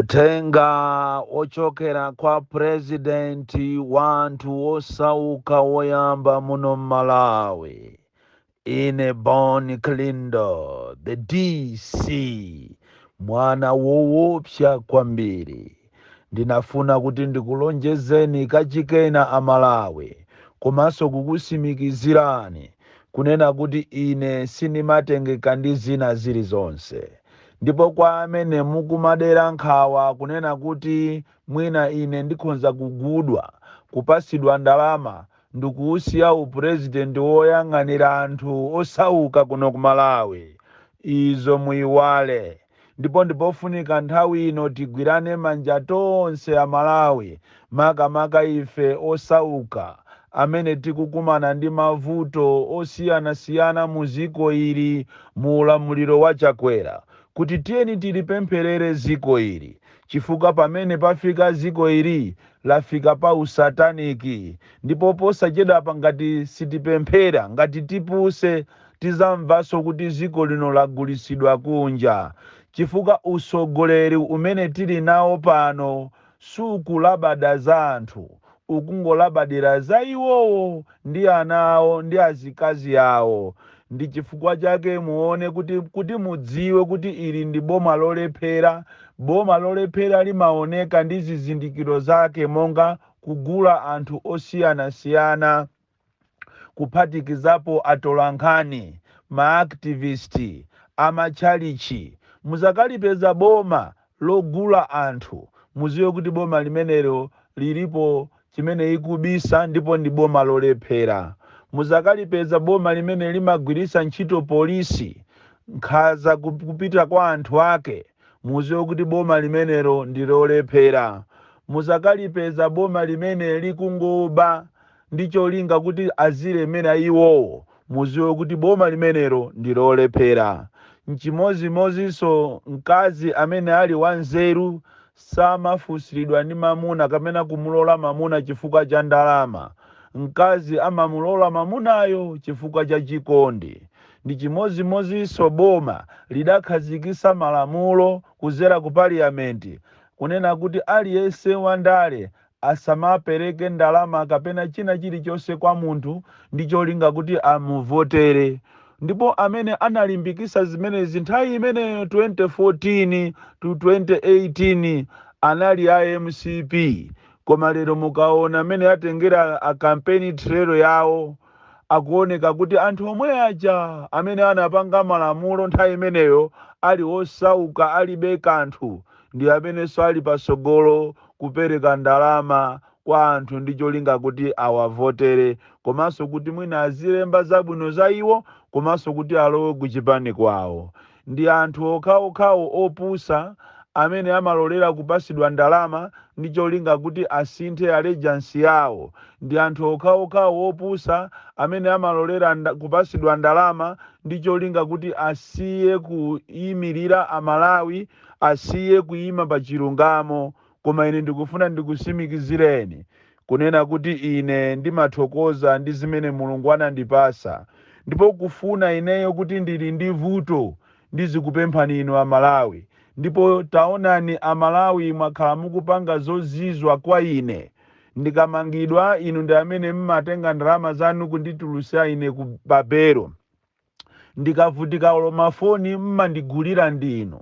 Uthenga ochokera kwa purezidenti wa anthu osauka woyamba muno Malawi. Ine Bon Kalindo, the DC, mwana woopsa kwambiri. Ndinafuna kuti ndikulonjezeni kachikena Amalawi, komanso kukusimikizirani kunena kuti ine sindimatengeka ndi zina zilizonse. Ndipo kwa amene mukumadera nkhawa kunena kuti mwina ine ndikhonza kugudwa, kupasidwa ndalama ndikuusiya upurezidenti woyang'anira anthu osauka kuno ku Malawi, izo muyiwale. Ndipo ndipofunika nthawi ino tigwirane manja tonse Amalawi, makamaka ife osauka amene tikukumana ndi mavuto osiyanasiyana mu ziko ili mu ulamuliro wa Chakwera, kuti tiyeni tilipempherere ziko ili, chifukwa pamene pafika ziko ili lafika pa usataniki. Ndipo posachedwapa ngati sitipemphera, ngati tipuse, tizamvanso kuti ziko lino lagulisidwa kunja, chifukwa usogoleri umene tili nawo pano sukulabada za anthu, ukungolabadira za iwowo ndi ana awo ndi azikazi awo. Ndi chifukwa chake muone kuti mudziwe kuti ili ndi boma lolephera. Boma lolephera limaoneka ndi zizindikiro zake monga kugula anthu osiyanasiyana, kuphatikizapo atolankhani, maactivist, amatchalichi. Muzakalipeza boma logula anthu, muziwe kuti boma limenelo lilipo chimene ikubisa, ndipo ndi boma lolephera. Muzakalipeza boma limene limagwiritsa ntchito polisi nkhaza kupita kwa anthu ake, muziwe kuti boma limenelo ndi lolephera. Muzakalipeza boma limene likungoba ndi cholinga kuti azilemera iwowo, muziwe kuti boma limenelo ndi lolephera. Nchimozimozinso mkazi amene ali wanzeru samafusiridwa ndi mamuna kapena kumulola mamuna chifukwa cha ndalama. Mkazi amamulola mamunayo chifukwa cha chikondi. Ndi chimozimozinso boma lidakhazikitsa malamulo kuzera ku parliament kunena kuti aliyense wandale asamapereke ndalama kapena china chilichonse kwa munthu ndi cholinga kuti amuvotere. Ndipo amene analimbikitsa zimenezi nthawi imeneyo 2014 to 2018 anali a MCP. Koma lero mukaona amene atengera a campaign trail yawo, akuoneka kuti anthu omwe aja amene anapanga malamulo nthawi imeneyo ali osauka, alibe kanthu, ndi amenenso ali pasogolo kupereka ndalama kwa anthu ndi cholinga kuti awavotere, komanso kuti mwina azilemba zabwino za iwo, komanso kuti alowe kuchipani kwawo. Ndi anthu okhaokhawo opusa amene amalolera kupasidwa ndalama ndi cholinga kuti asinthe allegiance yawo. Ndi anthu okhaokhawo opusa amene amalolera kupasidwa ndalama ndi cholinga kuti asiye kuyimirira Amalawi, asiye kuyima pa chilungamo. Koma ine ndikufuna ndikusimikizireni kunena kuti ine ndimathokoza ndi zimene Mulungu anandipasa, ndipo kufuna ineyo kuti ndili ndi vuto ndizikupemphani inu Amalawi. Ndipo taonani Amalawi, mwakhala mukupanga zozizwa kwa ine. Ndikamangidwa, inu ndi amene mmatenga ndalama zanu kunditulusa ine ku babero. Ndikavutika olo mafoni mmandigulira ndinu.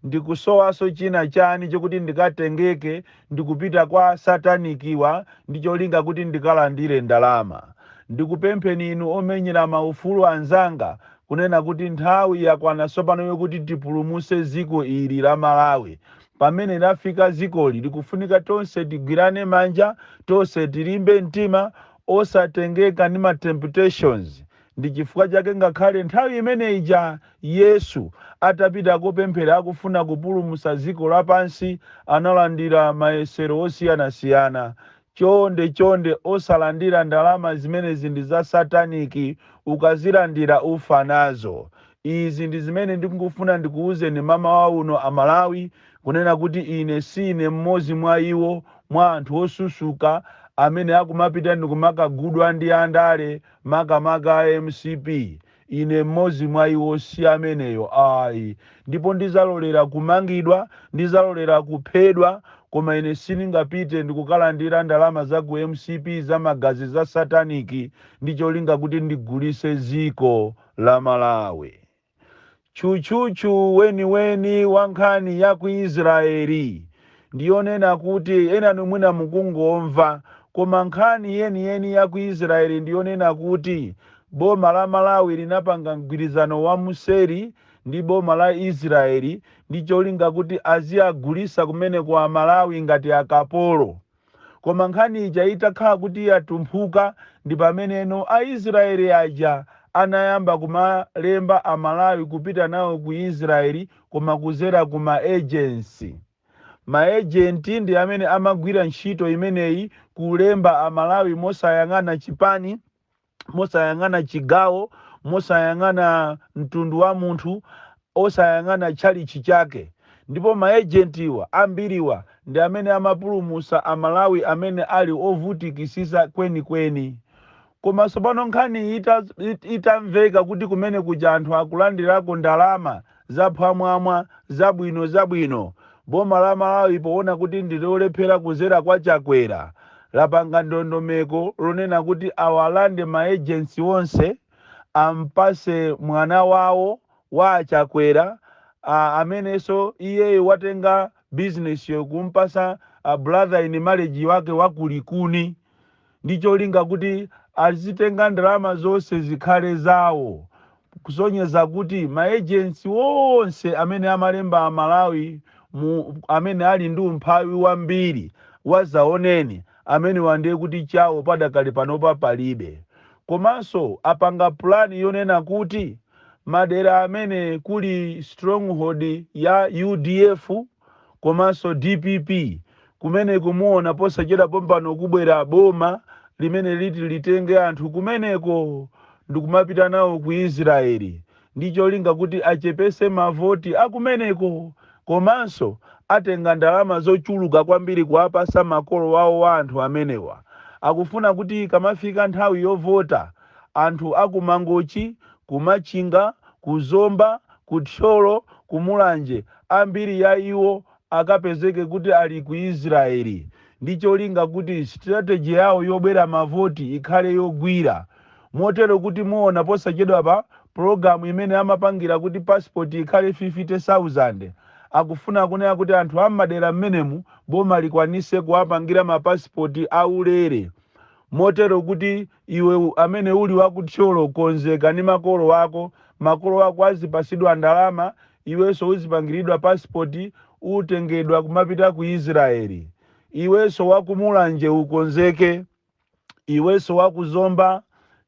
Ndikusowaso china chani chokuti ndikatengeke ndikupita kwa satanikiwa ndi cholinga kuti ndikalandire ndalama? Ndikupempheni inu omenyera maufulu anzanga kunena kuti nthawi yakwana tsopano yokuti tipulumuse ziko ili la Malawi. Pamene lafika zikoli likufunika tonse tigwirane manja, tonse tilimbe mtima, osatengeka ndi ma temptations. Ndi chifukwa chake ngakhale nthawi imene ija Yesu atapita kopemphera akufuna kupulumutsa dziko lapansi, analandira mayesero osiyanasiyana. Chonde chonde, osalandira ndalama zimenezi, ndi za sataniki, ukazilandira ufa nazo. Izi ndi zimene ndikungofuna ndikuwuzeni mamawa uno Amalawi, kunena kuti ine sine mmodzi mwa iwo, mwa anthu osusuka amene akumapita ndikumakagudwa ndi andale, makamaka a MCP. Ine mmodzi mwa iwo si ameneyo ayi, ndipo ndizalolera kumangidwa, ndizalolera kuphedwa, koma ine sindingapite ndikukalandira ndalama za ku MCP za magazi za sataniki ndi cholinga kuti ndigulise dziko la Malawi. Tchutchutchu weniweni wa nkhani ya ku Israeli ndiyonena kuti enanu mwina mukungomva, koma nkhani yeniyeni ya ku Israeli ndiyonena kuti boma la Malawi linapanga mgwirizano wa museri ndi boma la Israeli ndi cholinga kuti aziyagulisa kumeneko Amalawi ngati akapolo. Koma nkhani ija itakhala kuti yatumphuka, ndi pameneno Aisraeli aja anayamba kumalemba Amalawi kupita nawo ku Israeli, koma kuzera ku ma agency. Ma agent ndi amene amagwira ntchito imeneyi, kulemba Amalawi mosayang'ana chipani, mosayang'ana chigawo, mosayang'ana mtundu wa munthu, osayang'ana tchalichi chake. Ndipo ma agentiwa ambiriwa ndi amene amapulumutsa Amalawi amene ali ovutikisisa kwenikweni. Koma tsopano nkhani itamveka kuti kumene kuja anthu akulandirako ndalama zaphwamwamwa zabwino zabwino, boma la Malawi poona kuti ndilolephera kuzera kwa Chakwera, lapanga ndondomeko lonena kuti awalande ma agency onse, ampase mwana wawo wa Chakwera, amenenso iyeyo watenga business yo kumpasa brother in marriage wake wakulikuni, ndi cholinga kuti azitenga ndalama zonse zikhale zawo, kusonyeza kuti ma agency wonse amene amalemba Amalawi amene ali ndi umphawi wambiri wazaoneni, amene wandiye kuti chawo padakali panopa palibe. Komanso apanga pulani yonena kuti madera amene kuli stronghold ya UDF komanso DPP, kumene kumuona posachedwa pompano kubwera boma limene liti litenge anthu kumeneko ndikumapita nawo ku Israeli, ndi cholinga kuti achepese mavoti akumeneko. Komanso atenga ndalama zochuluka kwambiri kuwapasa makolo wawo wa anthu amenewa. Akufuna kuti ikamafika nthawi yovota, anthu aku Mangochi, kumachinga, kuzomba, kuthyolo, kumulanje, ambiri ya iwo akapezeke kuti ali ku Israeli, ndi cholinga kuti strategy yawo yobwera mavoti ikhale yogwira. Motero kuti muona posachedwa pa pologalamu imene amapangira kuti passport ikhale 50,000, akufuna kunena kuti anthu ammadera mmenemu boma likwanise kuwapangira mapasipoti aulere. Motero kuti iwe amene uli wakuthyolo, konzeka ndi makolo ako, makolo ako azipasidwa ndalama, iwenso uzipangiridwa pasipoti, utengedwa kumapita ku Israeli. Iwenso wakumulanje ukonzeke, iwenso wakuzomba,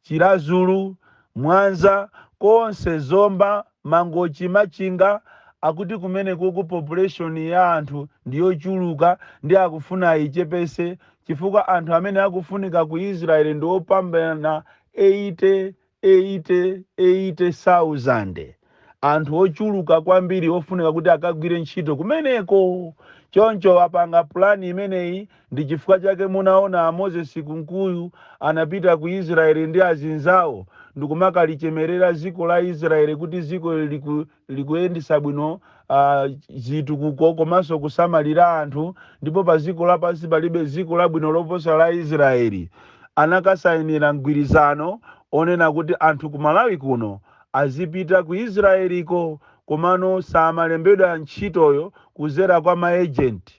Chiradzulu, Mwanza, konse Zomba, Mangochi, Machinga, akuti kumene kuku population ya anthu ndiyochuluka, ndi akufuna ayichepese, chifukwa anthu amene akufunika ku Israeli ndi opambana 80 80 80,000, anthu ochuluka kwambiri ofunika kuti akagwire ntchito kumeneko. Choncho apanga pulani imeneyi. Ndi chifukwa chake munaona Moses Kunkuyu anapita ku Israeli ndi azinzawo ndikumakalichemerera dziko la Israeli kuti dziko likuyendesa bwino zitukuko komanso kusamalira anthu, ndipo pa dziko lapansi palibe dziko labwino loposa la Israeli. Anakasayinira mgwirizano onena kuti anthu ku Malawi kuno azipita ku Israeliko, komano samalembedwa ntchitoyo kuzera kwa ma agent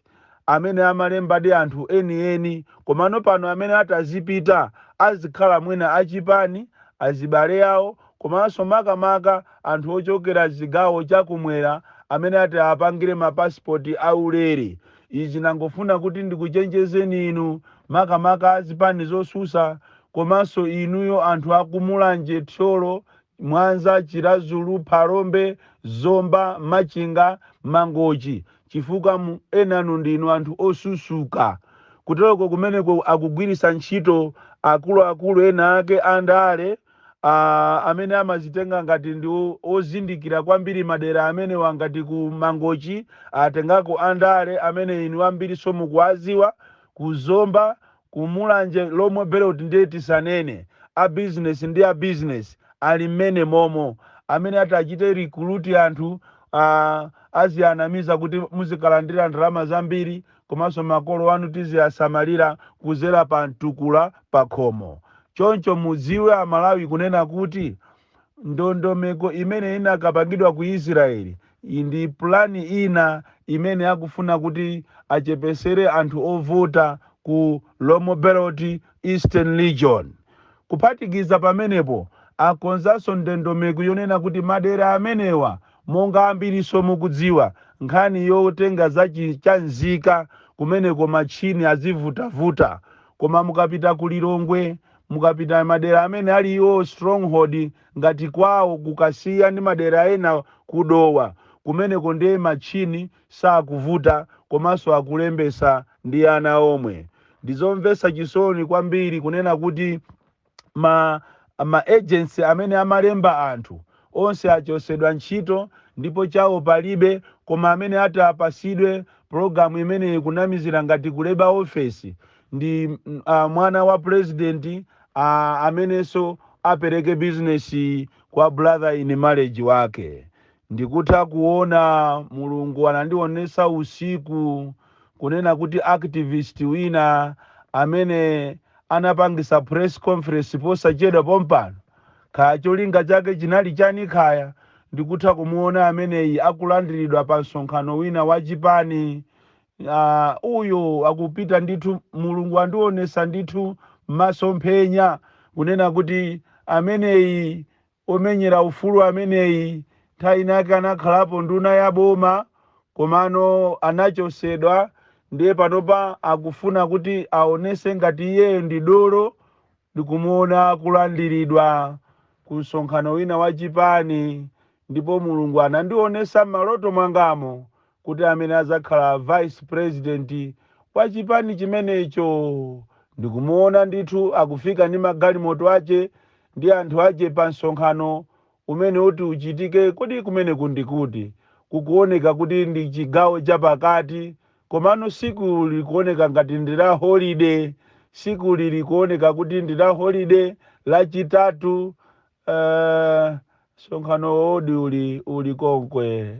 amene amalembadi anthu enieni. Komano pano amene atazipita azikhala mwina achipani, azibale awo, komanso makamaka anthu ochokera zigawo chakumwera amene ati apangire mapasipoti aulere. Izi nangofuna kuti ndikuchenjezeni inu, makamaka azipani zosusa, komanso inuyo anthu akumulanje, Thyolo, Mwanza, Chiradzulu, Phalombe, Zomba, Machinga, Mangochi, chifukwa enanu ndinu anthu osusuka. Kuteroko kumeneko akugwirisa ntchito akuluakulu ena ake andale amene amazitenga ngati ndi ozindikira kwambiri madera amenewa, ngati ku Mangochi atengako andale amene inu ambiri somukuwaziwa, ku Zomba, ku Mulanje, lomwe belt ndiye tisanene, a business ndi a business. Ali mmene momo amene ati achite recruit anthu, azianamiza kuti muzikalandira ndalama zambiri, komanso makolo anu tiziyasamalira kuzera pa mtukula pa khomo. Choncho mudziwe Amalawi kunena kuti ndondomeko imene inakapangidwa ku Israeli ndi pulani ina imene akufuna kuti achepesere anthu ovota ku Lomwe Belt, Eastern Region. Kuphatikiza pamenepo, akonzanso ndondomeko yonena kuti madera amenewa, monga ambiriso mukudziwa, nkhani yotenga za chanzika kumeneko machini azivutavuta, koma mukapita ku Lilongwe, mukapita madera amene ali iwo stronghold ngati kwawo kukasiya ndi madera ena kudowa kumeneko, ndiye machini sakuvuta, komanso akulembesa ndi ana omwe. Ndizomvetsa chisoni kwambiri kunena kuti ma agency amene amalemba anthu onse achosedwa ntchito ndipo chawo palibe, koma amene ati apasidwe pologalamu imeneyi kunamizira ngati ku labour office ndi mwana wa president, amenenso apereke bizinesi kwa brother in marriage wake. Ndikutha kuona Mulungu anandionesa usiku kunena kuti activist wina amene anapangisa press conference posachedwa pompano, kaya cholinga chake chinali chani khaya, ndikutha kumuona ameneyi akulandiridwa pa msonkhano wina wa chipani. Uyo akupita ndithu. Mulungu andionesa ndithu masomphenya kunena kuti ameneyi omenyera ufulu ameneyi nthawi inake anakhalapo nduna ya boma, komano anachosedwa, ndiye panopa akufuna kuti aonese ngati iyeyo ndi dolo. Ndikumuona akulandiridwa ku msonkhano wina wa chipani, ndipo Mulungu anandionesa m'maloto mwangamo kuti amene azakhala vice president wa chipani chimenecho, ndikumuona ndithu akufika ndi magalimoto ache ndi anthu ache pa msonkhano umene uti uchitike. Kodi kumene kundikuti kukuoneka kuti ndi chigawo chapakati, komano siku likuoneka ngati ndi la holiday. Siku lilikuoneka kuti ndi la holiday, Lachitatu. Msonkhano wodi uli konkwe,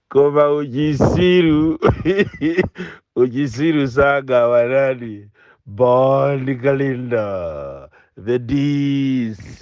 koma uchisiru sagawanani. Bon Kalindo, the DC.